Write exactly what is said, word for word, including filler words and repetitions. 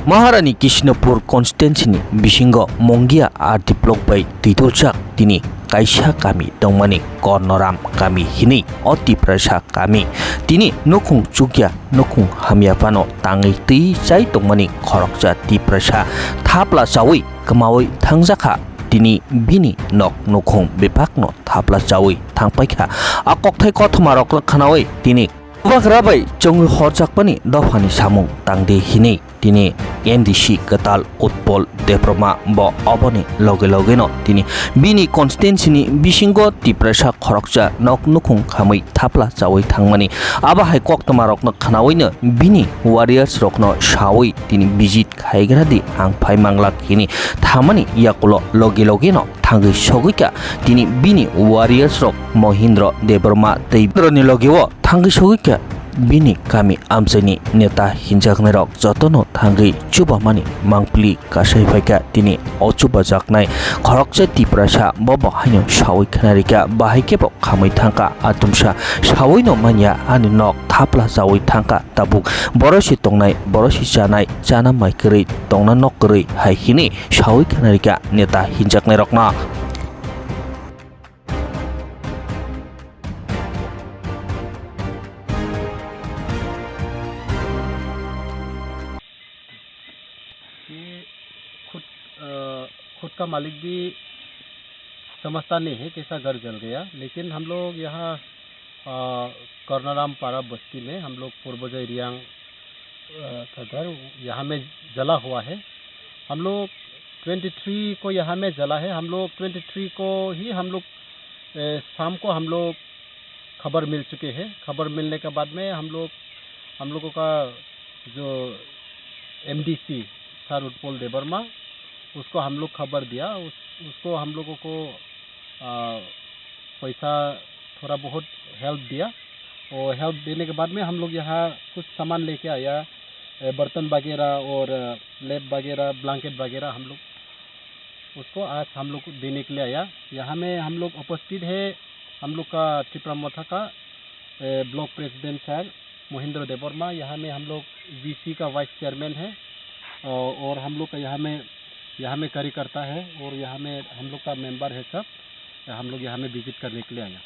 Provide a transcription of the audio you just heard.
Maharani Kishnapur constituency ni bisingo Mongia R D block bai twidulchak tini kaisa kami tongmani Kornoram kami hinwi o Tiprasa kami. Tini nukhung chukya nukhung hamya phano tangwi twi chai tongmani khoroksa Tiprasa thapla chawi kwmawi thangjakha. Tini bini nok nukhung bebakno thapla chawi thangpaikha. A kokthai kothoma rokno khnawi tini bubagra bai chongwi horjakmani dophani samung tangdi hinwi tini M D C kwtal Utpol Debbarma bo oboni loge logeno tini bini constituency ni bisingo Tiprasa khoroksa nok nukhung khamwi thapla chawi thangmani. Abo hai koktwma rokno khnawi no bini warriors rokno sawi tini visit khaigra di ang phai manglak hini thamani yakulo loge loge no thangwi sogwi kha tini bini warriors rok Mohindra Debbarma tei Indra ni loge o thangwi sogwi kha bini kami amchaini neta hinjaknai rok jotono thangwi chubamani mangpili kasai phaikha tini o chubajaknai khoroksa Tiprasa bo bo haino sawi khna rikha bahai khe bo khamwi thangkha atumsa sawi no manya ani nok thapla chawi thangkha tabuk boro si tongnai boro si chanai chana mai kwrwi tongna nok kwrwi hai hini sawi khna rikha neta hinjaknai rokno. ये खुद, अ, खुद का मालिक भी समझता नहीं है कैसा घर जल गया, लेकिन हम लोग यहाँ, अ, कर्नाराम पारा बस्ती में हम लोग पूर्वजय रियांग, अ, का घर यहाँ में जला हुआ है। हम लोग ट्वेंटी थ्री को यहाँ में जला है। हम लोग ट्वेंटी थ्री को ही हम लोग, अ, शाम को हम लोग खबर मिल चुके हैं। खबर मिलने के बाद में हम लोग, हम लोगों का जो एमडीसी सर उत्पल देवर्मा, उसको हम लोग खबर दिया। उस, उसको हम लोगों को, आ, पैसा थोड़ा बहुत हेल्प दिया। और हेल्प देने के बाद में हम लोग यहाँ कुछ सामान लेके आया, ए, बर्तन वगैरह और, अ, लेप वगैरह, ब्लैंकेट वगैरह हम लोग उसको आज हम लोग देने के लिए आया। यहाँ में हम लोग उपस्थित है, हम लोग का टिपरा मोथा का, ए, ब्लॉक प्रेसिडेंट सर महेंद्र देवर्मा, यहाँ में हम लोग वीसी का वाइस चेयरमैन है, और, और हम लोग का यहाँ में, यहाँ में कार्यकर्ता है और यहाँ में हम लोग का मेंबर है सब, हम लोग यहाँ में विजिट करने के लिए आया।